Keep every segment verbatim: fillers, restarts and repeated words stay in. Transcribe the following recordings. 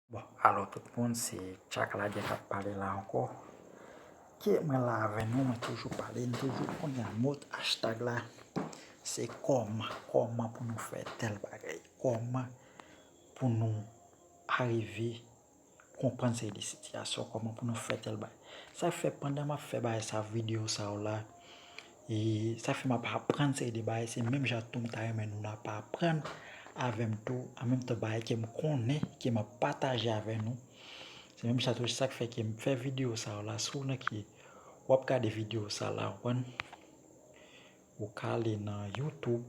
Bon, alò tout moun, se Tchak Lagè k ap pale la ankò. Ke mwen la avè nou, mwen toujou pale, n toujou konnen mot hashtag la, se kòman, kòman pou nou fè tèl bagay, kòman pou nou arive konprann seri de sitiyasyon, kòman pou nou fè tèl bagay. Sa k fè pandan m ap fè bagay sa, videyo sa yo la, e sa k fè m ap aprann seri de bagay, se menm jan tou m ta renmen nou n ap aprann avè m tou, an menm tan bagay ke m konnen, ke m ap pataje avè nou. Se menm jan tou, sa k fè ke m fè videyo sa yo la, si w nan ki w ap gade videyo sa la, w konprann? Ou ka ale nan YouTube,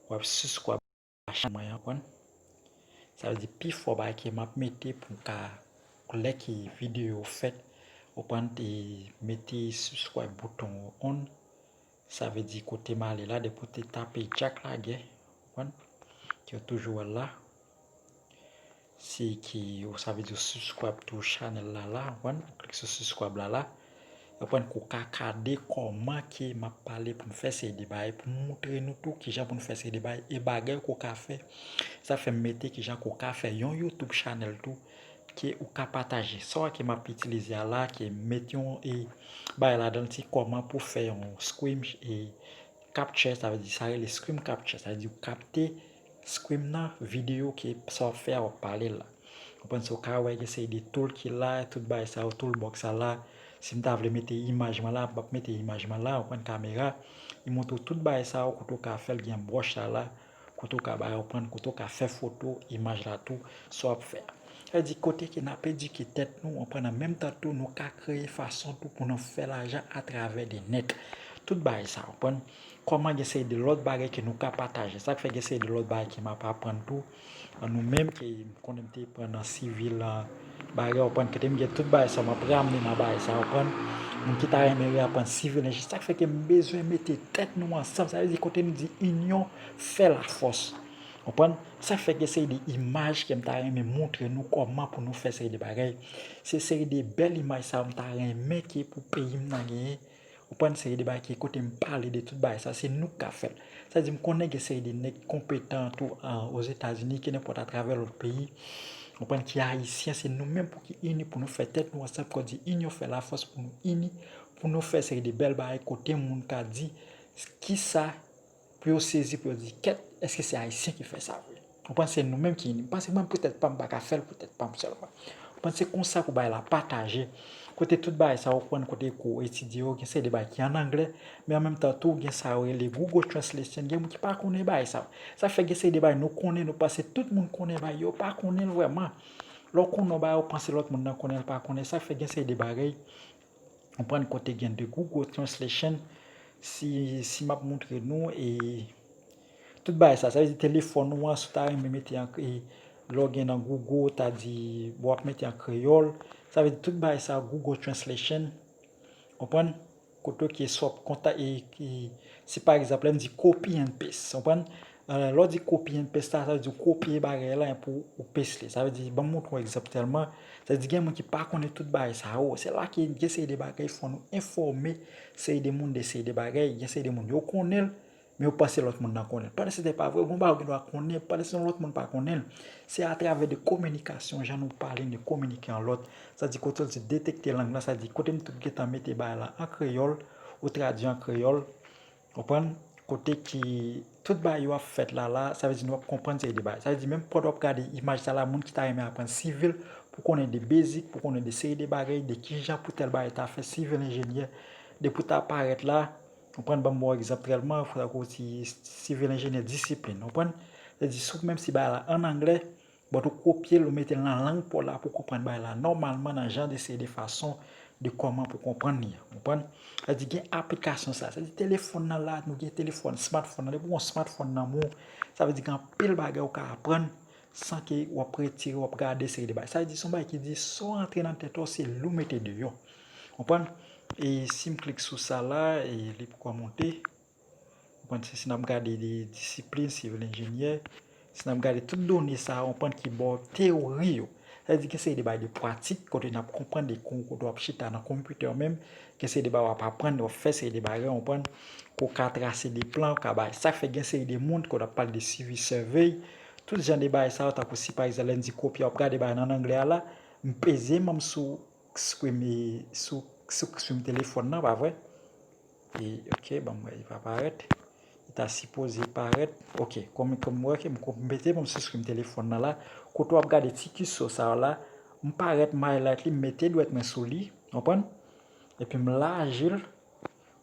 w ap subscribe a chanèl mwen an, konprann? Sa vle di pifò bagay ke m ap mete pou ka, lè ke videyo fèt, ou konprann, te mete subscribe bouton on. Sa vle di kote m ale la, depi w te tape Tchak Lagè, ou konprann, ke w toujou wè l la. Se ke, sa vle di w subscribe tou chanèl la la, ou konprann, ou klik sou subscribe la la. Ou konprann, ke w ka gade kòman ke m ap pale pou m fè seri de bagay, pou m montre nou tou kijan pou nou fè seri de bagay, e bagay ke w ka fè. Sa fè m mete kijan ke w ka fè yon YouTube chanèl tou, ke ou ka pataje. Sa w ke m ap itilize a la, ke m met yon e bagay ladan l, se kòman pou fè yon screen e capture, sa vle di, sa rele screen capture, sa vle di ou kapte screen nan videyo ke sa w ap fè a w ap pale l la. Ou konprann, se w ka wè gen seri de tool ki la, tout bagay sa yo, toolbox sa la. Si m ta vle mete imaj mwen la, m ap mete imaj mwen la, ou konprann, kamera, li montre w tout bagay sa yo, kote w ka fè l, gen bròch sa la, kote w ka bay, ou konprann, kote w ka fè foto, imaj la tou, sa w ap fè a. Sa vle di kote ke n ap edike tèt nou, ou konprann, an menm tan tou, nou ka kreye fason tou pou nou fè lajan atravè de nèt. Tout bagay sa, ou konprann, kòman gen seri de lòt bagay ke nou ka pataje. Sa k fè gen seri de lòt bagay ke m ap aprann tou. An nou menm ke m konnen m te pran nan sivil an bagay, ou konprann, kote m gen tout bagay sa, m ap ramne nan bagay sa, ou konprann. Moun ki ta renmen aprann sivil enjenyè, sa k fè ke m bezwen mete tèt nou ansanm. Sa vle di kote m di inyon fè lafòs. Ou konprann? Sa k fè gen seri de imaj ke m ta renmen montre nou kòman pou nou fè seri de bagay. Se seri de bèl imaj sa yo m ta renmen ke pou peyi m nan genyen. Ou konprann, seri de bagay ki kote m pale de tout bagay sa, se nou k ka fè l. Sa di m konnen gen seri de nèg konpetan tou, an, Ozetazini, ke nenpòt atravè lòt peyi. Ou konprann, ki ayisyen, se nou menm pou ki ini, pou nou fè tèt nou ansanm, kòm di inyon fè lafòs, pou nou ini, pou nou fè seri de bèl bagay kote moun ka di kisa pou yo sezi, pou yo di, kèt, èske se ayisyen ki fè sa vre? Ou konprann, se nou menm ki ini. M panse mwen, poutèt pa m, m pa ka fè l poutèt pa m sèlman. Ou konprann, se konsa pou bagay la pataje. Kote tout bagay sa, ou konprann, kote ke w etidye yo, gen seri de bagay ki an anglè, men an menm tan tou, gen sa yo rele Google Translation, gen moun ki pa konnen bagay sa. Sa fè gen seri de bagay nou konnen, nou panse tout moun konnen bagay yo, pa konnen l vrèman. Lè w konnen yon bagay, ou panse lòt moun nan konnen l, pa konnen. Sa fè gen seri de bagay, ou konprann, kote gen de Google Translation, si, si m ap montre nou, e tout bagay sa, sa vle di telefòn ou an, si w ta renmen mete an, e lè w gen nan Google, w ta di, bon, w ap mete an kreyòl, sa vle di tout bagay sa, Google Translation, ou konprann, kote ke si w ap kontak, e, e, si pa egzanp, lè m di copy and paste, ou konprann, e, lè w di copy and paste la, sa vle di w kopye bagay la, e pou ou paste li. Sa vle di, ban m montre w egzanp tèlman, sa vle di gen moun ki pa konnen tout bagay sa yo. Se la ke gen seri de bagay, fò nou enfòme seri de moun de seri de bagay, gen seri de moun yo konnen l, men yo panse lòt moun nan konnen l. Pandan se te pa vre, gon bagay ou gen dwa konnen, pandan se yon lòt moun pa konnen l. Se atravè de kominikasyon, jan nou pale, nou kominike an lòt. Sa di kote l di detekte lang lan, sa di kote m tout gentan mete bagay la an kreyòl, ou tradui an kreyòl, ou konprann? Kote ki tout bagay yo ap fèt la, la, sa vle di nou ap konprann seri de bagay. Sa vle di menm pandan w ap gade imaj sa la, moun ki ta renmen aprann sivil, pou konnen de basic, pou konnen de seri de bagay, de kijan pou tèl bagay ta fèt, sivil enjenyè, depi w ta parèt la, ou konprann, ban m ba w egzanp tèlman, fò w di sivil enjenyè disiplin, ou konprann? Sa vle di sou menm si bagay la an anglè, but ou kopye l, ou mete l nan lang pa w la pou w konprann bagay la nòmalman nan jan de seri de fason de kòman pou konprann li an. Ou konprann? Sa vle di gen aplikasyon sa. Sa vle di telefòn nan la, nou gen telefòn, smartphone nan. Depi w gen yon smartphone nan men w, sa vle di gen anpil bagay ou ka aprann san ke w ap retire, w ap gade seri de bagay. Sa vle di se yon bagay ki di sa w rantre nan tèt ou, se li w mete deyò. Ou konprann? E si m klik sou sa la, e li poko monte. Ou konprann, se si n ap gade de disiplin, sivil enjenyè, si n ap gade tout done sa yo, ou konprann, ki ba w teyori yo. Sa vle di gen seri de bagay de pratik, kote n ap konprann de kon, kote w ap chita nan konpitè menm, gen seri de bagay w ap aprann, w ap fè seri de bagay, ou konprann, ke w ka trase de plan, w ka bay. Sa k fè gen seri de moun, kote w ap pale de civil survey, Tout jan de bagay sa yo, tankou si pa egzanp lè n di kopye, w ap gade bagay nan anglè a la, m peze men m sou screen, sou, sou screen telefòn nan, pa vre? E, ok, ban m wè, li pa parèt. Li ta sipoze parèt. Ok, kòm, kòm w wè ke m, m mete men m sou screen telefòn nan la, kote w ap gade ti kiso sa yo la, m parèt, m highlight li, m mete dwèt mwen sou li, konprann? Epi m laji l,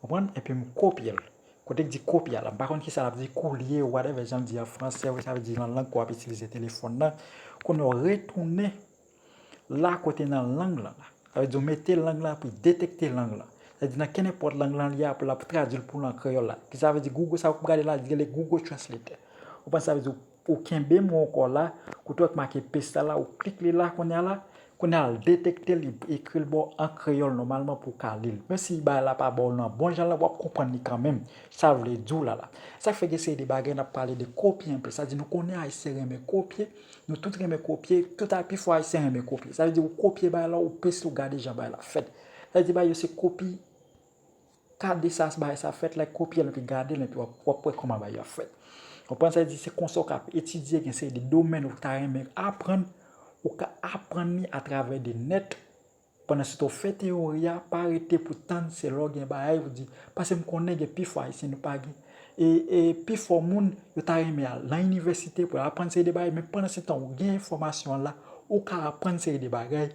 konprann? Epi m kopye l. Kote k di kopye a la, m pa konn kisa l ap di, kolye, whatever jan l di an fransè, wi, sa vle di nan lang ke w ap itilize telefòn nan. Kounye a w retounen la kote nan lang lan la. Sa vle di w mete lang lan pou l detekte lang lan. Sa vle di nan kenenpòt lang lan li a, pou l ap tradui l pou w nan kreyòl la. Ki sa vle di Google sa w ap gade la, li rele Google Translator. Ou konprann sa vle di w, ou kenbe mo ankò la, kote w wè k make paste la, ou klik li la kounye a la, kounye a l detekte l, li ekri l ba w an kreyòl nòmalman pou w ka li l. Menm si bagay la pa ba w l nan bon jan la, w ap konprann li kanmenm. Sa l vle di w la la. Sa k fè gen seri de bagay n ap pale de kopye anpil. Sa di nou konnen Ayisyen renmen kopye, nou tout renmen kopye, tout a pifò Ayisyen renmen kopye. Sa vle di ou kopye bagay la, ou peste, ou gade jan bagay la fèt. Sa vle di bagay yo se kopi, gade sa bagay sa fèt la, kopye l epi gade l epi w ap, w ap wè kòman bagay yo ap fèt. Konprann sa vle di se konsa w ka etidye gen seri de domèn ou ta renmen aprann, ou ka aprann li atravè de nèt. Pandan se tan w fè teyori a, pa rete pou tann se lè w gen bagay pou di, paske m konnen gen pifò Ayisyen nou pa gen. E, e pifò moun, yo ta renmen al nan inivèsite pou yo aprann seri de bagay, men pandan se tan ou gen enfòmasyon an la, ou ka aprann seri de bagay,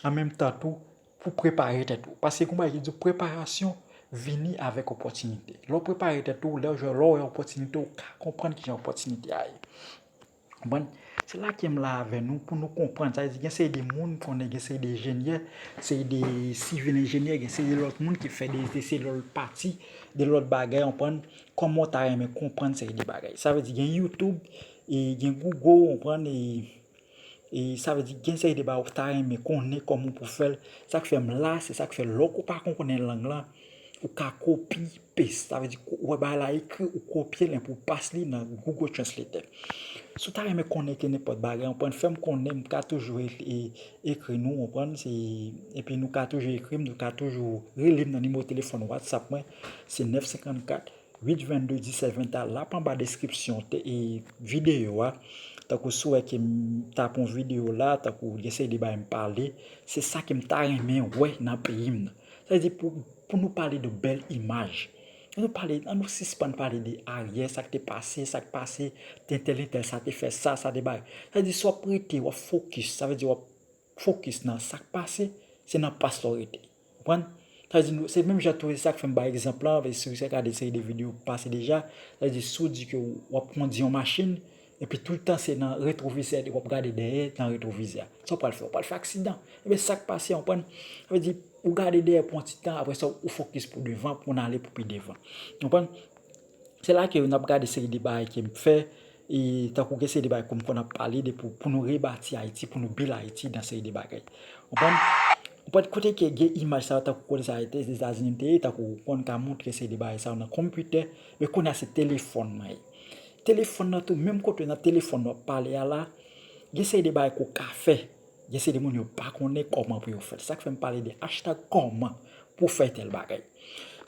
an menm tan tou, pou prepare tèt ou. Paske gen yon bagay ki di preparasyon vini avèk opòtinite. Lè w prepare tèt ou, lè w jwenn, lè w wè opòtinite, ou ka konprann kijan opòtinite a ye. Konprann? Se la ke m la avè nou pou nou konprann. Sa vle di gen seri de moun m konnen, gen seri de enjenyè, seri de sivil enjenyè, gen seri de lòt moun ki fè de, de seri lòt pati, de lòt bagay, konprann? Kòman w ta renmen konprann seri de bagay? Sa vle di gen YouTube, e gen Google, konprann? E, e sa vle di gen seri de bagay ou ta renmen konnen kòman pou fè l. Sa k fè m la, se sa k fè lè w pa konn konnen lang lan, ou ka kopi paste. Sa vle di ou wè bagay la ekri, ou kopye l epi ou pase li nan Google Translator. Si w ta renmen konnen ke nenpòt bagay, konprann, fè m konnen, m ka toujou e, e, ekri nou, konprann, se, epi nou ka toujou ekri m, nou ka toujou rele m nan nimewo telefòn WhatsApp mwen, se nèf senkannkat, uit vennde, disèt vennde a, l ap anba deskripsyon te, e, videyo a. Tankou si w wè ke m tape yon videyo la, tankou gen seri de bagay m pale, se sa ke m ta renmen wè nan peyi m nan. Sa vle di pou, pou nou pale de bèl imaj. Ann nou pale, ann nou sispann pale de aryè, sa k te pase, sa k pase, entèl, entèl, sa te fè sa, sa te bagay. Sa vle di si w ap rete, w ap fokis, sa vle di w ap fokis nan sa k pase, se nan pas la w rete. Konprann? Sa vle di nou, se menm jan tou, se sa k fè m bay egzanp lan, si w gade seri de videyo pase deja, sa vle di si w di ke w ap kondi yon machin, epi toultan se nan retwovizè w ap gade dèyè, nan retwovizè a. Sa w pral fè? W pral fè aksidan. Ebyen sa k pase, konprann? Sa vle di ou gade dèyè pou yon ti tan, apre sa ou fokis pou devan, pou w ale pou pi devan. Konprann? Se la ke n ap gade seri de bagay ke m fè, e tankou gen seri de bagay ke m konn ap pale de pou, pou nou rebati Ayiti, pou nou build Ayiti nan seri de bagay. Konprann? Konprann kote ke gen imaj sa yo, tankou kote sa yo te, Etazini m te ye, tankou w konn ka montre seri de bagay sa yo nan konpitè, men kounye a se telefòn nan ye. Telefòn nan tou, menm kote nan telefòn nan w ap pale a la, gen seri de bagay ke w ka fè. Gen seri de moun yo pa konnen kòman pou yo fè l. Sa k fè m pale de hashtag kòman pou fè tèl bagay.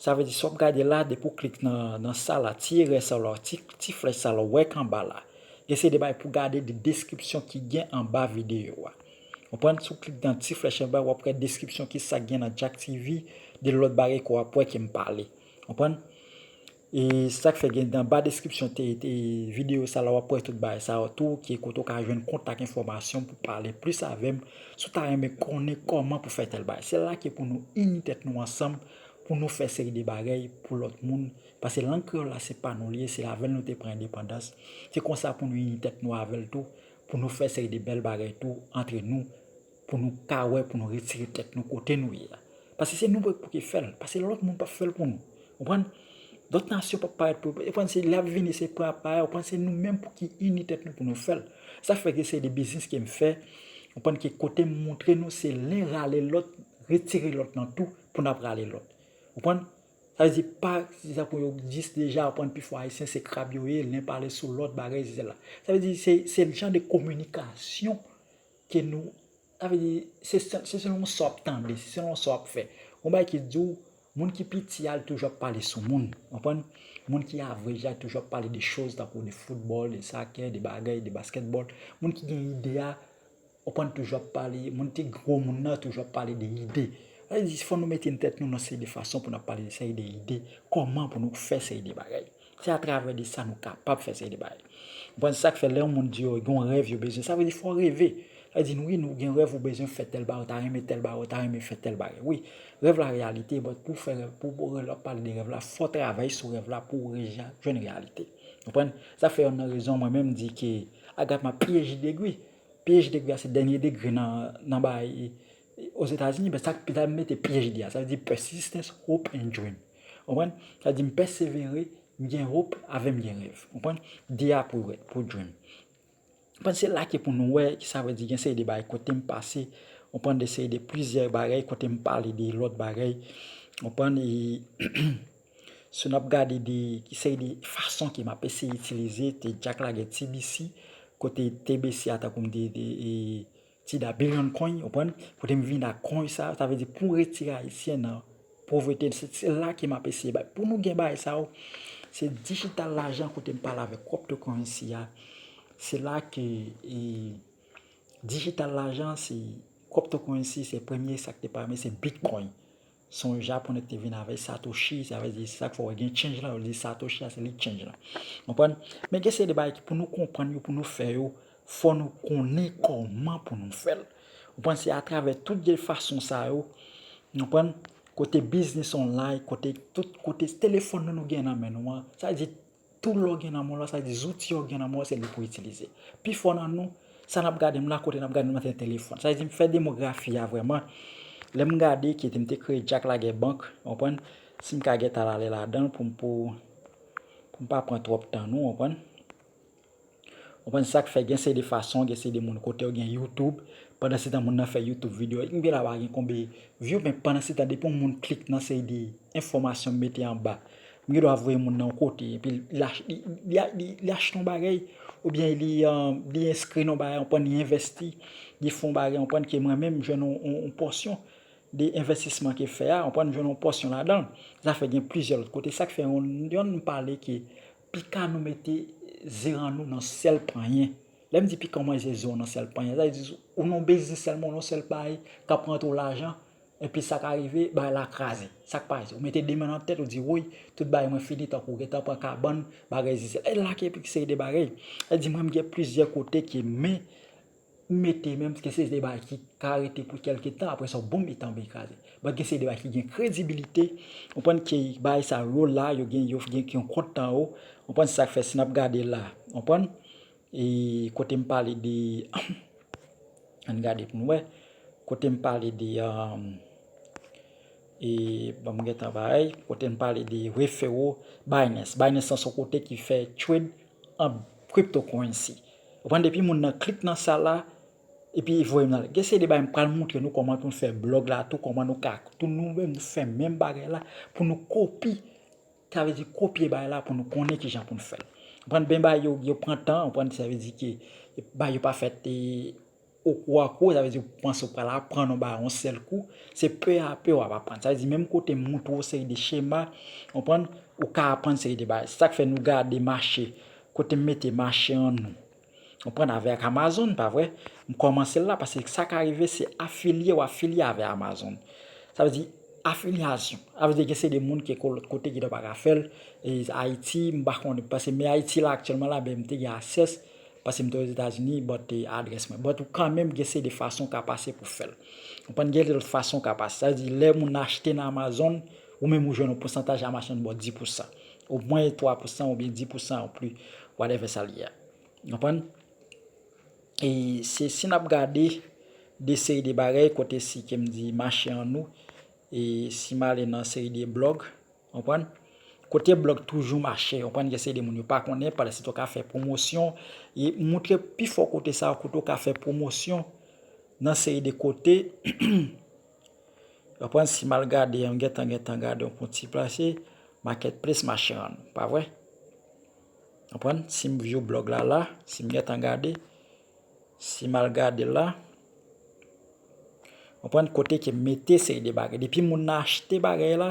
Sa vle di, si w ap gade la, depi w klik nan, nan sa la, ti erè sa la, ti, ti flèch sa la, w wè k anba la. Gen seri de bagay pou gade de deskripsyon ki gen anba videyo a. Konprann? Si w klik nan ti flèch anba, w ap wè deskripsyon ki sa k gen nan Jack T V, de lòt bagay ke w ap wè ke m pale. Konprann? E sa k fè gen nan ba deskripsyon te, te videyo sa la, w ap wè tout bagay sa yo tou, ki kote w ka jwenn kontak, enfòmasyon pou pale plis avè m, si w ta renmen konnen kòman pou fè tèl bagay. Se la ke pou nou ini tèt nou ansanm, pou nou fè seri de bagay pou lòt moun. Paske lang kreyòl la, se pa nou li ye, se avè l nou te pran endepandans. Se konsa pou nou ini tèt nou avè l tou, pou nou fè seri de bèl bagay tou antre nou, pou nou ka wè, pou nou retire tèt nou kote nou ye a. Paske se nou menm pou ki fè l. Paske lòt moun p ap fè l pou nou. Konprann? Lòt nasyon p ap parèt pou yo. Konprann? Se lè y ap vini, se pou y ap parèt. Konprann? Se nou menm pou ki ini tèt nou pou nou fè l. Sa fè gen seri de biznis ke m fè. Konprann? Ke kote m montre nou, se len rale lòt, retire lòt nan tou pou n ap rale lòt. Konprann? Sa vle di pa, se sa pou yo di deja, konprann, pifò Ayisyen se krab yo ye, len pale sou lòt bagay, se la. Sa vle di se, se jan de kominikasyon ke nou, sa vle di, se, se, se selon sa w ap tande, se selon sa w ap fè. Yon bagay ki di w, moun ki piti a, l toujou ap pale sou moun. Konprann? Moun ki average la toujou ap pale de choz tankou de foutbòl, de sakè, de bagay, de basketball. Moun ki gen ide a, ou konprann, toujou ap pale, moun ki gwo moun nan toujou ap pale de ide. Sa vle di, fò nou mete nan tèt nou nan seri de fason pou n ap pale de seri de ide, kòman pou nou fè seri de bagay. Se atravè de sa nou kapab fè seri de bagay. Ou konprann, sa k fè lè yon moun di yo gen yon rèv yo bezwen, sa vle di fò w reve. Sa vle di, wi, nou gen rèv, ou bezwen fè tèl bagay, ou ta renmen tèl bagay, ou ta renmen fè tèl bagay. Wi, rèv la reyalite, but pou fè rèv, pou, pou lè w ap pale de rèv la, fò w travay sou rèv la pou w reja-, jwenn reyalite. Ou konprann? Sa fè yonn nan rezon mwen menm m di ke I got my P H D degree. P H D degree a se dènye degre nan, nan bagay, e, e, Ozetazini, men sa, sa m mete P H D a, sa vle di persistence, hope and dream. Ou konprann? Sa vle di m pèsevere, m gen hope, avè m gen rèv. Ou konprann? D a pou, pou dream. Ou konprann, se la ke pou nou wè, ki sa vle di gen seri de bagay kote m pase, ou konprann, de seri de plizyè bagay kote m pale de lòt bagay, ou konprann, e si n ap gade de, ki seri de fason ke m ap eseye itilize, te Jack Laguerre T B C, kote T B C a tankou m te, te, e, ti da billion coin, ou konprann, kote m vin ak coin sa, sa vle di pou retire Ayisyen nan povrete, se, se la ke m ap eseye bay. Pou nou gen bagay sa yo, se digital lajan kote m pale avèk cryptocurrency a. Se la ke, e, digital lajan, se cryptocurrency, se premye sa k te pami, se Bitcoin. Se yon Japonè ki te vin avè Satoshi, sa vle di, se sa k fè w gen change la, yo di Satoshi a, se li k change la. Konprann? Men gen seri de bagay ki pou nou konprann yo, pou nou fè yo, fò nou konnen kòman pou nou fè l. Ou konprann, se atravè tout de fason sa yo, ou konprann, kote biznis online, kote tout, kote telefòn nou, nou gen nan men nou an, sa vle di, tout lè w gen nan men w la, sa vle di zouti w gen nan men w, se li pou itilize. Pifò nan nou, sa n ap gade m la, kote n ap gade m la, se telefòn. Sa vle di m fè demografi a vrèman. Lè m gade ki te m te kreye Jack Laguerre Bank, ou konprann, si m ka gentan ale ladan l pou m, pou, pou m pa pran twòp tan nou, ou konprann. Ou konprann, sa k fè gen seri de fason, gen seri de moun kote yo gen YouTube. Pandan se tan moun nan fè YouTube videyo, m gen la pa gen konbe view, men pandan se tan depi yon moun klik nan seri de enfòmasyon m mete anba, m gen dwa voye moun nan yon kote, epi li, li, li, li, li achte yon bagay, oubyen li, um, li enskri nan yon bagay, ou konprann, li envèsti, li fè yon bagay, ou konprann, ke mwen menm m jwenn yon, yon, yon pòsyon de envèstisman ke fè a, ou konprann, m jwenn yon pòsyon ladan l. Sa fè gen plizyè lòt kote. Sa k fè yon, yonn m pale ke pika nou mete ze an nou nan sèl panyen. Lè m di pika w manje ze w nan sèl panyen, sa vle di ou nan yon biznis sèlman, ou nan yon sèl bagay k ap rantre w lajan, epi sa ka rive, bagay la kraze. Sa k pase? Ou mete de men nan tèt, ou di, woy, tout bagay mwen fini, tankou w gentan pran kabann, bagay zizèt. E la ke pi seri de bagay. Sa vle di mwen, m gen plizyè kote ke men m mete menm, ke se de bagay ki ka rete pou kèlke tan, apre sa, boum, li tonbe, li kraze. But gen se de bagay ki gen kredibilite, ou konprann, ke bagay sa yo la, yo gen, yo gen yon kont nan yo, ou konprann, se sa k fè si n ap gade la, ou konprann, e kote m pale de, ann gade pou n wè, kote m pale de, um, e ban m gentan bay, kote m pale de referral Binance. Binance lan se yon kote ki fè trade an cryptocurrency. Ou konprann, depi moun nan klik nan sa la, epi voye m nan. Gen seri de bagay m pral montre nou kòman pou n fè blòg la tou, kòman nou ka tou nou menm nou fè menm bagay la pou nou kopi, sa vle di kopye bagay la pou nou konnen kijan pou n fè l. Ou konprann, ben bagay yo, yo pran tan, ou konprann, sa vle di ke bagay yo pa fèt, e, ou kou a kou, sa vle di ou panse ou pral aprann yon bagay yon sèl kou, se pe a pe w ap aprann. Sa vle di menm kote m montre w seri de chema, ou konprann, ou ka aprann seri de bagay. Se sa k fè nou gade mache, kote m mete mache an nou. Ou konprann, avèk Amazon, pa vre? M kòmanse l la, paske sa ka rive, se afilye w afilye avè Amazon. Sa vle di afilyasyon. Sa vle di gen se de moun ki ko-, lòt kote ki pa ka fè l, e Ayiti, m pa konnen, paske men Ayiti la aktyèlman la, ben m te gen access, paske m te Ozetazini, but te adrès mwen. But ou kanmenm gen se de fason w ka pase pou fè l. Ou konprann, gen lòt fason w ka pase. Sa vle di lè moun achte nan Amazon, ou menm ou jwenn yon pousantaj a machann ba w dis pousan. Omwen twa pousan oubyen dis pousan ou plis, whatever sa l ye a. Ou konprann? E se si n ap gade de seri de bagay kote si ke m di mache an nou, e si m ale nan seri de blòg, konprann? Kote blòg toujou mache, konprann? Gen seri de moun yo pa konnen, pandan se tan w ka fè pwomosyon, e montre pifò kote sa yo, kote w ka fè pwomosyon nan seri de kote, konprann? Si m al gade, m gentan, gentan gade yon ti plase, marketplace mache an nou, pa vre? Konprann? Si m view blòg la la, si m gentan gade, si m al gade la, konprann, kote ke m mete seri de bagay. Depi moun nan achte bagay la,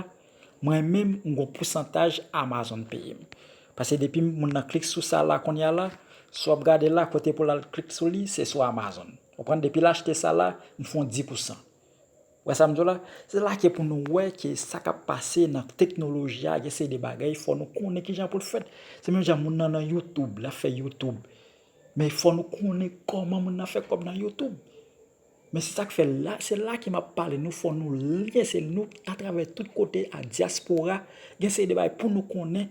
Mwen menm, m gon pousantaj Amazon peye m. Paske depi moun nan klik sou sa la kounye a la, si w ap gade la, kote pou l al klik sou li, se sou Amazon. Ou konprann? Depi l achte sa la, m fè yon dis pousan. Ou wè sa m di w la? Se la ke pou nou wè ke sa k ap pase nan teknoloji a, gen seri de bagay, fò nou konnen kijan pou l fèt. Se menm jan moun nan nan YouTube, l ap fè YouTube. Men fò nou konnen kòman moun nan fè kòb nan YouTube. Men se sa k fè la, se la ke m ap pale nou, fò nou lyen, se nou atravè tout kote a dyaspora, gen seri de bagay pou nou konnen.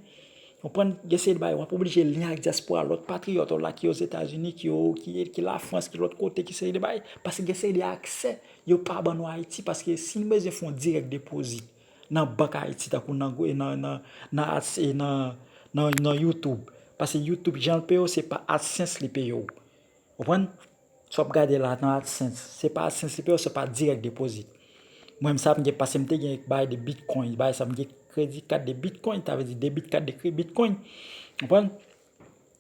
Konprann? Gen seri de bagay, w ap oblije lyen ak dyaspora, lòt patriyòt w la ki Ozetazini, ki, ki, ki Lafrans, ki lòt kote, ki seri de bagay. Paske gen seri de aksè yo pa ban nou Ayiti, paske si nou bezwen fè yon direct deposit nan bank Ayiti, tankou nan, nan, nan, nan, nan, nan, nan YouTube, paske YouTube, jan l peye w, se pa AdSense li peye w. Konprann? Si w ap gade la nan AdSense, se pa AdSense li peye w, se pa direct deposit. Mwen, m sa m gen, paske m te gen bagay de Bitcoin, bagay sa, m gen kredi kat de Bitcoin, sa vle di debit kat de kre-, Bitcoin. Konprann?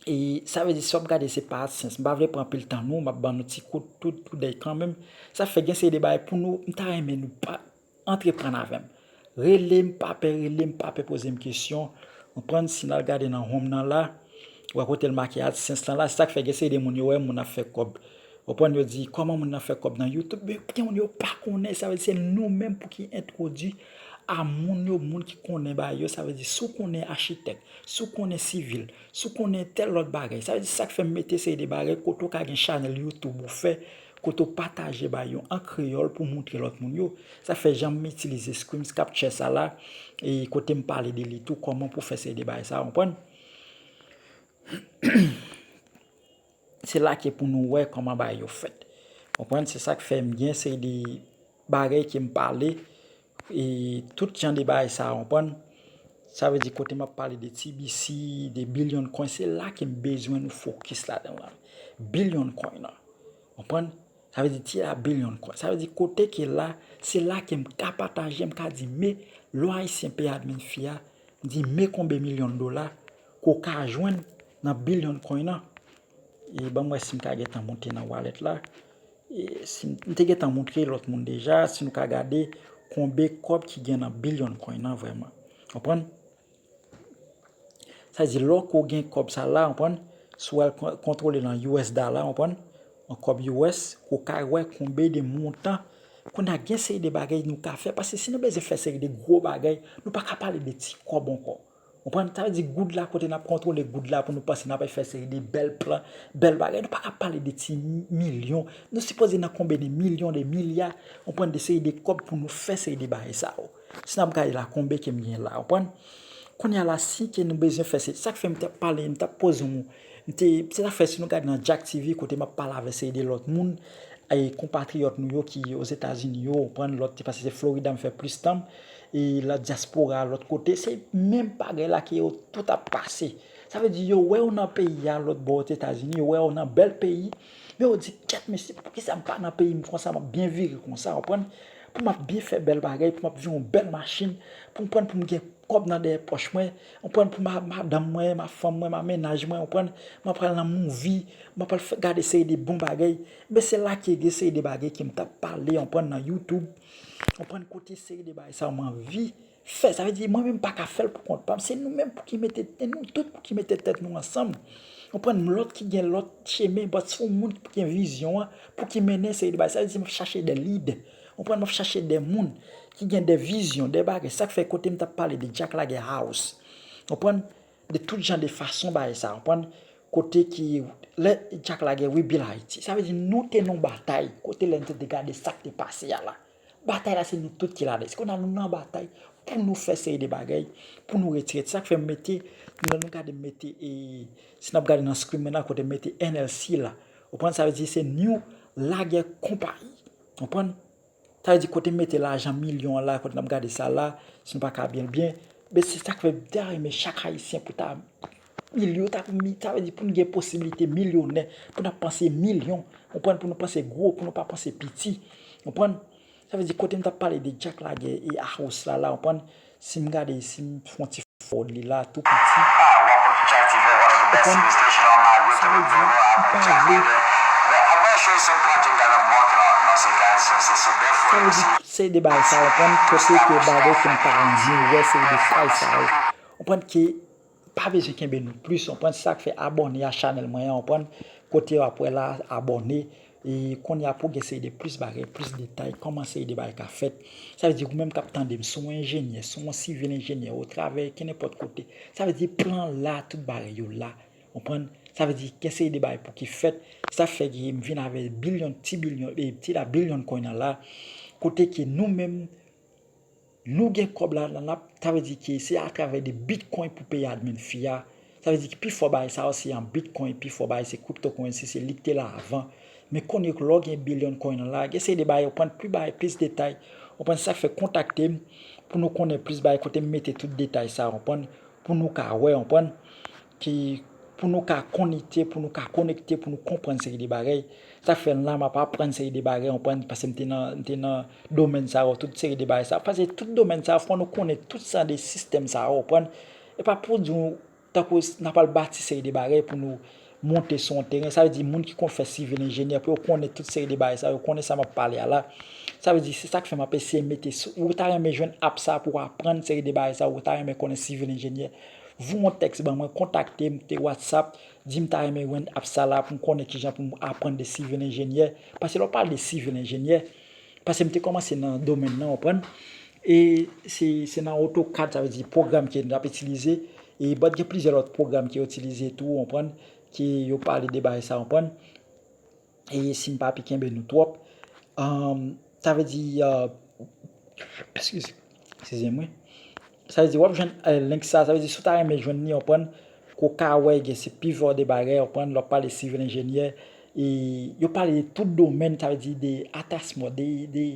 E sa vle di, si w ap gade, se pa AdSense. M pa vle pran anpil tan nou, m ap ban nou ti kout tout, tout dèy kanmenm. Sa fè gen seri de bagay pou nou, m ta renmen nou pa antreprann avè m. Rele m, pa pè rele m, pa pè poze m kesyon. Konprann? Si n al gade nan home nan la, ou wè kote l make AdSense lan la, se sa k fè gen seri de moun yo wè moun ap fè kòb. Konprann? Yo di, kòman moun nan fè kòb nan YouTube? Men gen moun yo pa konnen, sa vle di se nou menm pou ki entwodui a moun yo, moun ki konnen bagay yo, sa vle di si w konnen achitèk, si w konnen sivil, si w konnen tèl lòt bagay, sa vle di sa k fè m mete seri de bagay kote w ka gen chanèl YouTube ou fè, kote w pataje bagay yo an kreyòl pou w montre lòt moun yo. Sa fè jan m itilize screen capture sa la, e kote m pale de li tou, kòman pou fè seri de bagay sa, konprann? Se la ke pou nou wè kòman bagay yo fèt. Konprann? Se sa k fè m gen seri de bagay ke m pale, e tout jan de bagay sa, konprann? Sa vle di kote m ap pale de T B C, de Billion Coin, se la ke m bezwen nou fokis ladan l. Billion Coin nan. Konprann? Sa vle di ti la Billion Coin. Sa vle di kote ke la, se la ke m ka pataje, m ka di, men, lè w Ayisyen peye admin fee a, m di, men konbe milyon dola ke w ka jwenn nan Billion Coin nan. E ban m wè si m ka gentan monte nan wallet la. E si m, m te gentan montre lòt moun deja, si nou ka gade konbe kòb ki gen nan Billion Coin nan vrèman. Konprann? Sa vle di lè w gen kòb sa la, konprann? Si w al kon-, kontwole nan U S dollar, konprann? An kòb U S, ke w ka wè konbe de montan. Kounye a gen seri de bagay nou ka fè, paske si nou bezwen fè seri de gwo bagay, nou pa ka pale de ti kòb ankò. Konprann? Sa vle di goud la, kote n ap kontwole goud la pou nou panse n ap fè seri de bèl plan, bèl bagay. Nou pa ka pale de ti milyon. Nou sipoze nan konbe de milyon, de milya, konprann, de seri de kòb pou nou fè seri de bagay sa yo. Si n ap gade la, konbe ke m gen la, konprann? Kounye a la, si ke nou bezwen fè, se sa k fè m t ap pale, m t ap poze yon, m te, se sa k fè si nou gade nan Jack T V, kote m ap pale avèk seri de lòt moun, e konpatriyòt nou yo ki Ozetazini yo, konprann, lòt, paske se Florida m fè plis tan, e la dyaspora, lòt kote, se menm bagay la ke yo tout ap pase. Sa vle di, yo wè w nan peyi a, lòt bò Ozetazini, yo wè w nan bèl peyi, men yo di, kèt, mesye, poukisa m pa nan peyi m konsa, m ap byen vire konsa, konprann? Pou m ap byen fè bèl bagay, pou m ap jwenn yon bèl machin, pou m pran, pou m gen kòb nan dèyè pòch mwen, konprann, pou ma-, madanm mwen, ma fanm mwen, ma mennaj mwen, konprann, m ap pral nan movie, m ap pral fè, gade seri de bon bagay. Men se la ke gen seri de bagay ke m t ap pale, konprann, nan YouTube, konprann, kote seri de bagay sa yo m anvi fè. Sa vle di, mwen menm m pa ka fè l pou kont pa m. Se nou menm pou ki mete, se nou tout pou ki mete tèt nou ansanm. Konprann, lòt ki gen lòt chemen, but se yon moun ki gen vizyon an, pou ki mennen seri de bagay. Sa vle di, m ap chache de lead. Konprann, m ap chache de moun ki gen de vizyon, de bagay. Sa k fè kote m t ap pale de Jack Laguerre House. Konprann, de tout jan de fason bagay sa. Konprann, kote ki, lè Jack Laguerre rebuild Haiti. Sa vle di, nou te nan yon batay, kote lè nou te gade sa k te pase a la. Batay la, se nou tout ki ladan. Se kounye a nou nan batay pou nou fè seri de bagay, pou nou retire. Se sa k fè m mete, lè nou gade m mete, e, si n ap gade nan screen mwen nan, kote m mete N L C la. Konprann? Sa vle di se New Laguerre Company. Konprann? Sa vle di kote m mete lajan milyon an la, kote n ap gade sa la, si nou pa ka byen l byen, men se sa k fè m ta renmen chak Ayisyen pou ta milyo-, ta pou mi-, sa vle di pou nou gen posiblite milyonè, pou n ap panse milyon, konprann, pou nou panse gwo, pou nou pa panse piti. Konprann? Sa vle di kote m t ap pale de Jack Laguerre e House la, la, konprann? Si m gade, si m fè yon ti forward li la, tou piti. Konprann? Sa vle di, m pa vle Sa vle di, se de bagay sa, w konprann, kote ke bagay ke m ta renmen wè, se de kay sa yo. W konprann ke pa bezwen kenbe nou plis, w konprann, se sa k fè abòne a chanèl mwen an, w konprann, kote w ap wè la, abòne, e kounye a pou gen seri de plis bagay, plis detay, kòman seri de bagay ka fèt. Sa vle di, ou menm k ap tande m, si w enjenyè, si w sivil enjenyè, ou travay kenenpòt kote, sa vle di, plan la, tout bagay yo la. Konprann? Sa vle di, gen seri de bagay pou ki fèt. Sa fè ki m vin avè bilyon, ti bilyon, e, ti la bilyon coin nan la. Kote ke nou menm, nou gen kòb la, nan ap, sa vle di ke se atravè de Bitcoin pou peye admin fee a. Sa vle di ke pifò bagay sa yo se an Bitcoin, pifò bagay se cryptocurrency, se li ki te la avan. Men kounye a lè w gen bilyon coin nan la, gen seri de bagay, ou konprann, plis bagay, plis detay. Ou konprann, sa fè kontakte m pou nou konnen plis bagay kote m mete tout detay sa, ou konprann, pou nou ka wè, ou konprann, ki, pou nou ka konekte, pou nou ka konekte, pou nou konprann seri de bagay. Sa fè la m ap aprann seri de bagay, ou konprann, paske m te nan, m te nan domèn sa yo, tout seri de bagay sa. Paske tout domèn sa yo, fò nou konnen tout sa de sistèm sa yo, ou konprann. E pa pou di w, tankou n ap al bati seri de bagay pou nou monte sou yon teren. Sa vle di, moun ki konn fè sivil enjenyè, pou yo konnen tout seri de bagay sa yo, konnen sa m ap pale a la. Sa vle di, se sa k fè m ap eseye mete sou, ou ta renmen jwenn app sa pou w aprann seri de bagay sa, ou ta renmen konnen sivil enjenyè, voye yon tèks ban mwen, kontakte m, te WhatsApp, di m ta renmen jwenn app sa la pou m konnen kijan pou m aprann de sivil enjenyè. Paske lè w pale de sivil enjenyè, paske m te kòmanse nan domèn nan, w konprann. E se, se nan AutoCAD, sa vle di pwogram ke n ap itilize. E but gen plizyè lòt pwogram ke yo itilize tou, w konprann, ke yo pale de bagay sa, w konprann. E si m pa pi kenbe nou twòp, um, sa vle di, uh, eskize, eskize mwen. Sa vle di, w ap jwenn, eh, link sa, sa vle di, si w ta renmen jwenn li, w konprann, ke w ka wè, gen se pifò de bagay, w konprann, lè w pale sivil enjenyè, e yo pale de tout domèn, sa vle di, de atasman, de, de,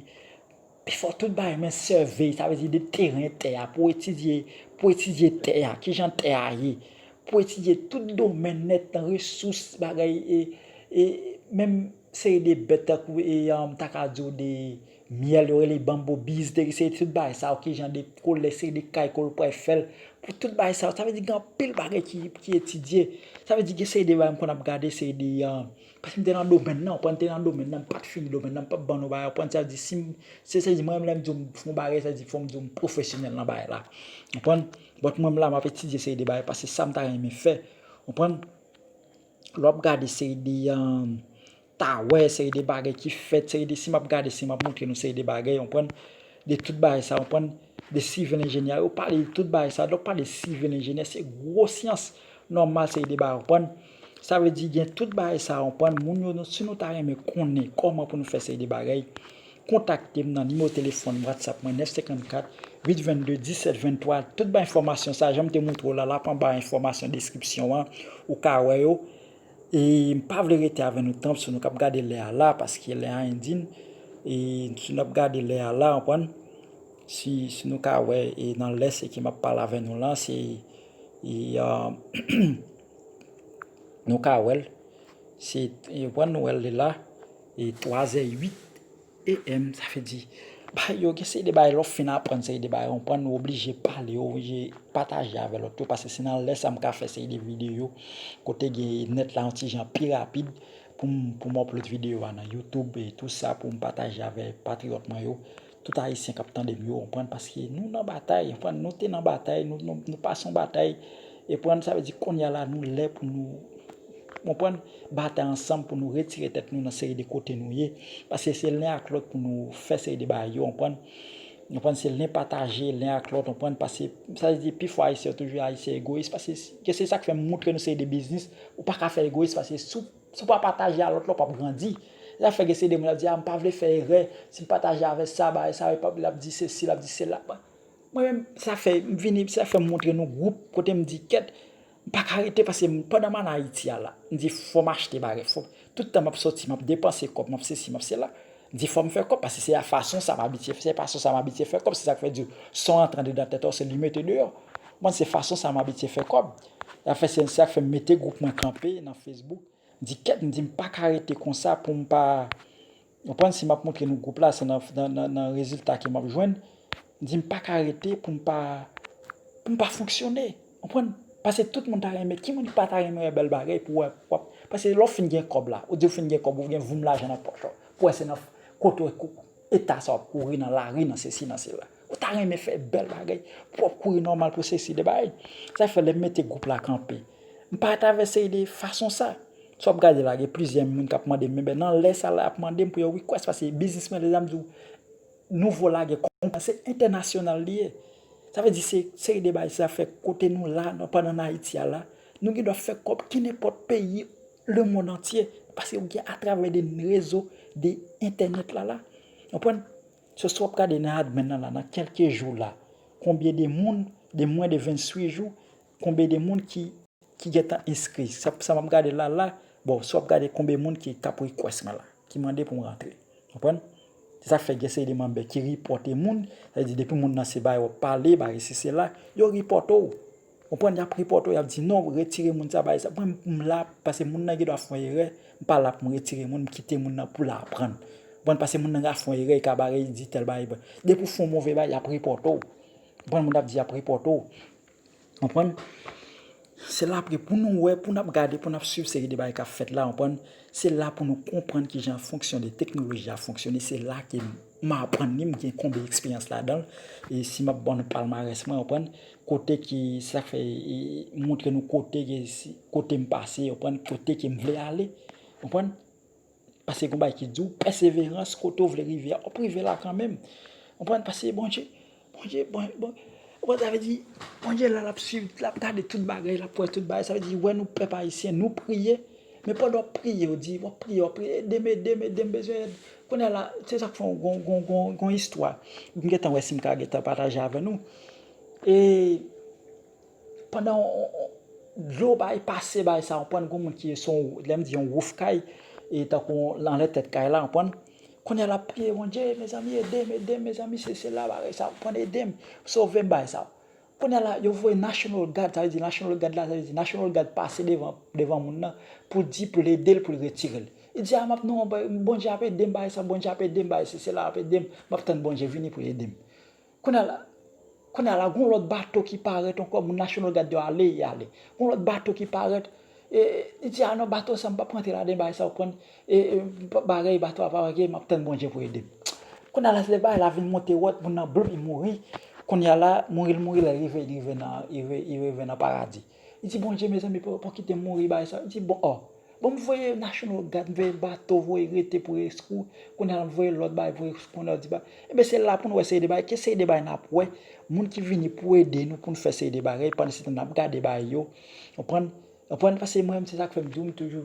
pifò tout bagay, men survey, sa vle di, de teren tè a, pou etidye, pou etidye tè a, kijan tè a ye, pou etidye tout domèn nèt, nan resous, bagay, e, e menm seri de bèt tankou, e, um, ta ka di w de myèl, yo rele bumble bees, de seri tout bagay sa yo, kijan de kolè, seri de kay, kòman pou fè l, pou tout bagay sa yo. Sa vle di gen anpil bagay ki, ki etidye. Sa vle di gen seri de bagay m konn ap gade, seri de, um, paske m te nan domèn nan, w konprann, m te nan domèn nan, m pa t fini domèn nan, m p ap ban nou bagay, w konprann, sa vle di si m, se, sa vle di mwen menm lè m di w m fè yon bagay, sa vle di fò m di w m pwofesyonèl nan bagay la. W konprann? But mwen menm la, m ap etidye seri de bagay, paske sa m ta renmen fè. W konprann? Lè w ap gade seri de, um, tower, seri de bagay ki fèt, seri de, si m ap gade, si m ap montre nou seri de bagay, w konprann, de tout bagay sa, w konprann, de sivil enjenyè, yo pale de tout bagay sa, lè w pale de sivil enjenyè, se gwo syans nòmal, seri de bagay, w konprann. Sa vle di gen tout bagay sa, w konprann, moun yo, nou, si nou ta renmen konnen kòman pou nou fè seri de bagay, kontakte m nan nimewo telefòn WhatsApp mwen, nèf senkannkat, uit vennde, disèt venntwa. Tout bay enfòmasyon sa, jan m te montre w la, l ap anba enfòmasyon deskripsyon an, ou ka wè yo. E m pa vle rete avè nou tanp sou nou k ap gade lè a la, paske lè a endin. E si n ap gade lè a la, w konprann? Si, si nou ka wè, e nan lè se ke m ap pale avè nou lan, se, e, ah, nou ka wè l. Se, e, w konprann, nou wè l la, e twazè uit A M, sa vle di, bay yo, gen seri de bagay, lè w fin aprann seri de bagay, w konprann, ou oblije pale, ou oblije pataje avè lòt yo, paske se nan lè sa m ka fè seri de videyo, kote gen nèt la yon ti jan pi rapid, pou m, pou m upload videyo a nan YouTube, e tou sa pou m pataje avè patriyòt mwen yo, tout Ayisyen k ap tande m yo, w konprann, paske nou nan batay, w konprann, nou te nan batay, nou, nou, nou pase yon batay, e w konprann, sa vle di kounye a la, nou lè pou nou, w konprann, batay ansanm pou nou retire tèt nou nan seri de kote nou ye, paske se len ak lòt pou nou fè seri de bagay yo, w konprann, w konprann, se len pataje, len ak lòt, w konprann, paske, sa vle di, pifò Ayisyen yo toujou Ayisyen egoyis, paske, ke se sa k fè m montre nou seri de biznis, ou pa ka fè egoyis, paske si w Si w pa pataje a lòt la, w p ap grandi. Sa fè gen seri de moun ap di, "A, m pa vle fè erè. Si m pataje avè sa, bagay sa, l ap di sesi, l ap di sela." Mwen menm, sa fè m vini, sa fè m montre nou gwoup, kote m di, "Kèt, m pa ka rete," paske m, pandan m ann Ayiti a la, m di, "Fò m achte bagay, fò, tout tan m ap soti, m ap depanse kòb, m ap sesi, m ap sela." M di, "Fò m fè kòb," paske se fason sa m abitye, se fason sa m abitye fè kòb, se sa k fè di, son rantre andedan tèt ou, se li mete deyò. Mwen, se fason sa m abitye fè kòb. Sa fè, se sa k fè m mete gwoup mwen kanpe nan Facebook. M di, "Kèt," m di, "m pa ka rete konsa pou m pa," w konprann, si m ap montre nou gwoup la, se nan, nan, nan, nan rezilta ke m ap jwenn. M di, "M pa ka rete pou m pa, pou m pa fonksyone." W konprann? Paske tout moun ta renmen, ki moun ki pa ta renmen wè bèl bagay pou wè, w ap, paske lè w fin gen kòb la, ou di w fin gen kòb, ou gen voum lajan nan pòch ou, pou wè se nan, Kote w wè kou eta sa w ap kouri nan lari, nan sesi, nan sela. Ou ta renmen fè bèl bagay pou w ap kouri nòmal pou sesi de bagay. Sa fè lè m mete gwoup la kanpe, m pa travèse de fason sa. Si w ap gade la, gen plizyè moun k ap mande m, men nan lè sa la, y ap mande m pou yo request, paske biznis mwen, lè m di w, nouvo la gen konpa, se entènasyonal li ye. Sa vle di se seri de bagay sa fè kote nou la, nou pandan n Ayiti a la, nou gen dwa fè kòb ki nenpòt peyi lemonn antye, paske ou gen atravè de rezo de entènèt la la. Konprann? Se si w ap gade nan admin nan la, nan kèlke jou la, konbyen de moun, de mwen de venntwit jou, konbyen de moun ki ki gentan enskri. Sa, sa m ap gade la, la, bon, si w ap gade konbyen moun ki, k ap request mwen la, ki mande pou m rantre. Konprann? Se sa k fè gen seri de manbè ki ripòte moun. Sa vle di, depi moun nan se bagay w ap pale, bagay se, se la, yo ripòte w. Konprann? Y ap ripòte w, y ap di, "Non, retire moun sa, bagay sa." Mwen, m la, paske moun nan gen dwa fè yon erè, m pa la pou m retire moun, m kite moun nan pou l aprann. Konprann? Paske moun nan ka fè yon erè, li ka bare, li di tèl bagay. Depi w fè yon move bagay, y ap ripòte w. Konprann? Moun ap di, y ap ripòte w. Konprann? Se la apre pou nou wè, pou n ap gade, pou n ap swiv seri de bagay k ap fèt la, konprann? Se la pou nou konprann kijan fonksyon de teknoloji a fonksyone. Se la ke m aprann li, m gen konbe eksperyans ladan l. E si m ap ban nou palmarès mwen, konprann? Kote ki, se sa k fè, e, montre nou kote ke, si, kote m pase, konprann? Kote ke m vle ale, konprann? Paske gon bagay ki di w, pèseverans, kote w vle rive a, w ap rive la kanmenm. Konprann? Paske Bondye, Bondye, bon, bon, konprann, sa vle di, Bondye la, l ap swiv, l ap gade tout bagay, l ap wè tout bagay. Sa vle di, wè nou pèp ayisyen, nou priye, men pandan w ap priye, w di, w ap priye, w ap priye, "Ede m, ede m, ede m, bezwen èd." Kounye a la, se sa k fè yon gon, gon, gon, gon istwa. M gentan wè si m ka gentan pataje avè nou. E, pandan on, on, dlo bay pase bay sa, konprann, gon moun ki se yon, lè m di yon wouf kay, e tankou anlè tèt kay la, konprann. Kounye a l ap priye, "Bondye, mezanmi, ede m, ede m, mezanmi, se, se la, bagay sa, konprann, ede m, sove m, bagay sa." Kounye a la, yo voye National Guard, sa vle di National Guard la, sa vle di National Guard pase devan, devan moun nan, pou di, pou l ede l, pou l retire l. Li di, "A, m ap, non, Bondye ap ede m, bagay sa, Bondye ap ede m, bagay se, se la ap ede m, m ap tann Bondye vini pou l ede m." Kounye a la, kounye a la, gon lòt bato ki parèt ankò, moun National Guard yo ale, y ale. Gon lòt bato ki parèt, e, li di, "A non, bato sa, m p ap rantre ladan, bagay sa, w konprann, e, e, m p ap bagay, bato a pa rantre, m ap tann Bondye pou ede m." Kounye a la, se lè bagay la vin monte wòt, moun nan, blop, li mouri. Kounye a la, mouri l mouri, lè l rive, li rive nan, li rive, li rive nan paradi. Li di, "Bondye, mezanmi, pa, pa kite m mouri, bagay sa." Li di, "Bon, ò." Bon, m voye National Guard, m voye bato, voye rete pou eskou. Kounye a la, m voye lòt bagay, voye eskou, kounye a di ba. Ebyen, se la pou nou wè seri de bagay. Ki seri de bagay n ap wè? Moun ki vini pou ede nou, pou n fè seri de bagay, pandan se tan n ap gade bagay yo. Konprann? Konprann? Paske mwen menm, se sa k fè m di w, m toujou,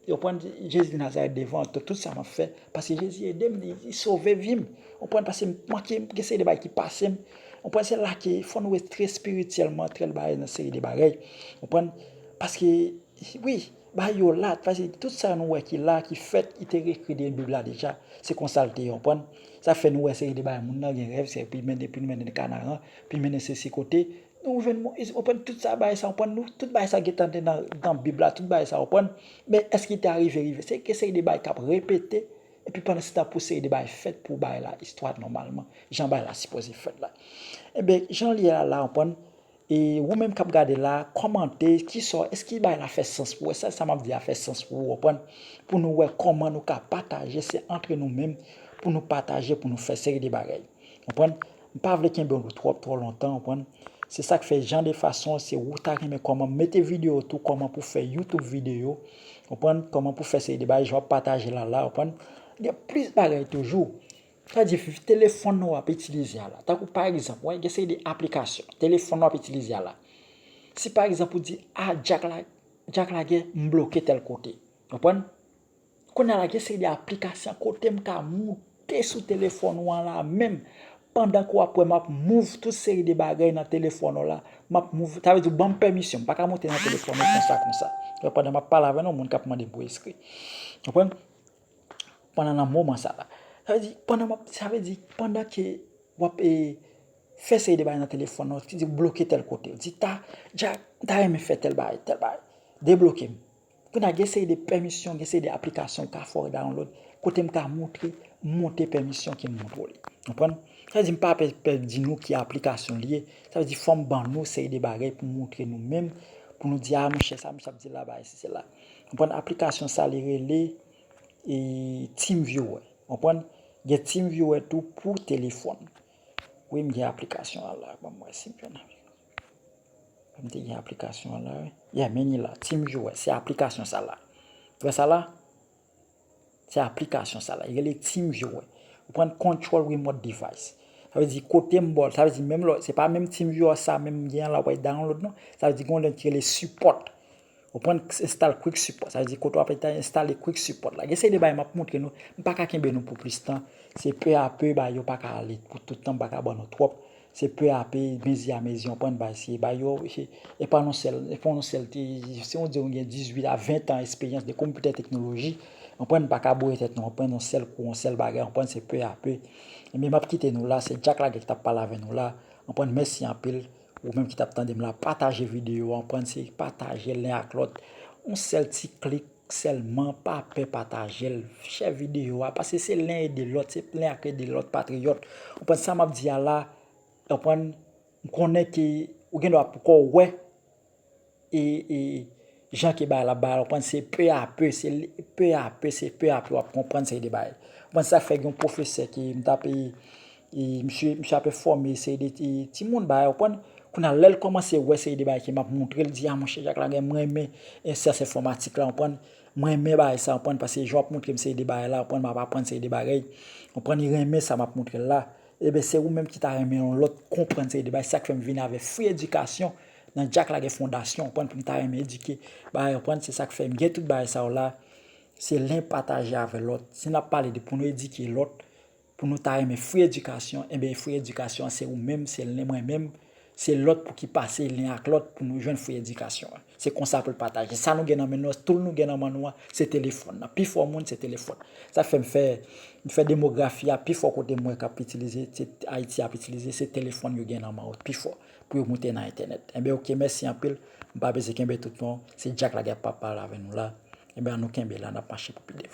konprann, Jezi Nazarèt devan tout, tout sa m ap fè. Paske Jezi ede m, li, li sove vi m. Konprann? Paske m manke, gen seri de bagay ki pase m. Konprann? Se la ke fò nou rete trè espirityèlman, trè bagay nan seri de bagay. Konprann? Paske Wi, bagay yo la, paske tout sa nou wè ki la, ki fèt, ki te ekri nan Bib la deja. Se konsa l te ye, konprann? Sa fè nou wè seri de bagay, moun nan gen rèv, se pou l mennen, pou l mennen kanaran, pou l mennen sesi kote. Nou jwenn, konprann, tout sa bagay sa, konprann, nou, tout bagay sa gentan te nan, nan Bib la, tout bagay sa, konprann. Men èske li te arive, rive? Se ke seri de bagay k ap repete, epi pandan se tan pou seri de bagay fèt pou bagay la, istwa nòmalman, jan bagay la sipoze fèt la. Ebyen, jan l ye a la, konprann, E ou menm k ap gade la, kòmante, kisa, èske bagay la fè sans pou ou? Èske sa m ap di a fè sans pou ou, konprann? Pou nou wè kòman nou ka pataje, se antre nou menm, pou nou pataje, pou nou fè seri de bagay. Konprann? M pa vle kenbe nou twòp, twò lontan, konprann? Se sa k fè jan de fason, se ou ta renmen kòman mete videyo tou, kòman pou fè YouTube videyo, konprann? Kòman pou fè seri de bagay, jan w ap pataje la, la, konprann? Gen plis bagay toujou. Sa vle di, telefòn nou w ap itilize a la. Tankou pa egzanp, wè, gen seri de aplikasyon. Telefòn nou w ap itilize a la. Si pa egzanp, ou di, "A, Jack la, Jack Lagè, m bloke tèl kote." Konprann? Kounye a la, gen seri de aplikasyon kote m ka moute sou telefòn ou an la menm. Pandan ke w ap wè m ap move tout seri de bagay nan telefòn ou la, m ap move, sa vle di, ban m pèmisyon, m pa ka moute nan telefòn ou konsa, konsa. Pandan m ap pale avè nou, moun k ap mande m pou enskri. Konprann? Pandan nan moman sa la. Sa vle di, pandan m ap, sa vle di, pandan ke w ap, e, fè seri de bagay nan telefòn nan, ki di bloke tèl kote. Di, "Ta, Jack, m ta renmen fè tèl bagay, tèl bagay. Debloke m." Kounye a, gen seri de pèmisyon, gen seri de aplikasyon ou ka fè w download, kote m ka montre, monte pèmisyon ke m montre w li. Konprann? Sa vle di, m pa pè, pè di nou ki aplikasyon li ye. Sa vle di, fò m ban nou seri de bagay pou montre nou menm, pou nou di, "A, monchè, sa misye ap di la, bagay, si se la." Konprann? Aplikasyon sa, li rele, e, TeamViewer. Konprann? Gen TeamViewer tou pou telefòn. Wi, m gen aplikasyon an la. Ban m wè si m jwenn avèk. M te gen aplikasyon an la, wi. Yeah, men li la. TeamViewer, se aplikasyon sa la. Ou wè sa la? Se aplikasyon sa la. Li rele TeamViewer. Ou pran Control Remote Device. Sa vle di kote m bò, sa vle di menm lò, se pa menm TeamViewer sa menm m gen an la, w ap download non. Sa vle di gen yon lòt ki rele Support. Ou pran install Quick Support. Sa vle di kote w ap instale Quick Support la. Gen seri de bagay m ap montre nou. M pa ka kenbe nou pou plis tan. Se pe a pe, bagay yo pa ka ale pou tout tan, m pa ka ban nou twòp. Se pe a pe, mezi a mezi, w konprann, bay se, bay yo, se, e pa yon sèl, e pa yon sèl, te, si on di w gen dizuit a ven tan esperyans de konpitè teknoloji, w konprann, pa ka boure tèt nou, w konprann, yon sèl kou, yon sèl bagay, w konprann, se pe a pe. Ebyen, m ap kite nou la, se Jack Laguerre ki t ap pale avè nou la, w konprann, mèsi anpil, ou menm ki t ap tande m la, pataje videyo a, w konprann, se pataje l len ak lòt, yon sèl ti klik, sèlman, pa pè pataje l, share videyo a, paske se len ede lòt, se len ak ede lòt, patriyòt. Ou konprann sa m ap di a la, ou konprann, m konnen ke ou gen dwa poko wè, e, e, jan ke bagay la ap bay la, ou konprann, se pe a pe, se pe a pe, se pe a pe w ap konprann seri de bagay. Ou konprann sa k fè gen yon pwofesè ke m t ap, e, e, misye, misye ap fòme seri de ti, timoun bagay, ou konprann, kounye a lè l kòmanse wè seri de bagay ke m ap montre l, di, a monchè, Jack Laguerre, mwen renmen, e, syans enfòmatik la, ou konprann, mwen renmen bagay sa, ou konprann, paske jan w ap montre m seri de bagay la, ou konprann, m ap aprann seri de bagay, ou konprann, li renmen sa m ap montre l la. Ebyen, se ou menm ki ta renmen yon lòt konprann seri de bagay, sa k fè m vin avèk Free Education nan Jack Laguerre Fondasyon, ou konprann, pou m ta renmen edike bagay, ou konprann, se sa k fè m gen tout bagay sa yo la, se len pataje avè lòt. Si n ap pale de pou nou edike lòt, pou nou ta renmen Free Education, ebyen, Free Education se ou menm, se len mwen menm, se lòt pou ki pase len ak lòt pou nou jwenn Free Education an. Se konsa pou l pataje. Sa nou gen nan men nou, tool nou gen nan men nou an, se telefòn nan. Pifò moun, se telefòn. Sa fè m fè, m fè demografi a, pifò kote m wè k ap itilize, se Ayiti ap itilize, se telefòn yo gen nan men yo pifò pou yo moute nan entènèt. Enben, oke, mèsi anpil. M pa bezwen kenbe tout non. Se Jack Laguerre k ap pale avè nou la. Enben, an nou kenbe la, n ap mache pou pi devan.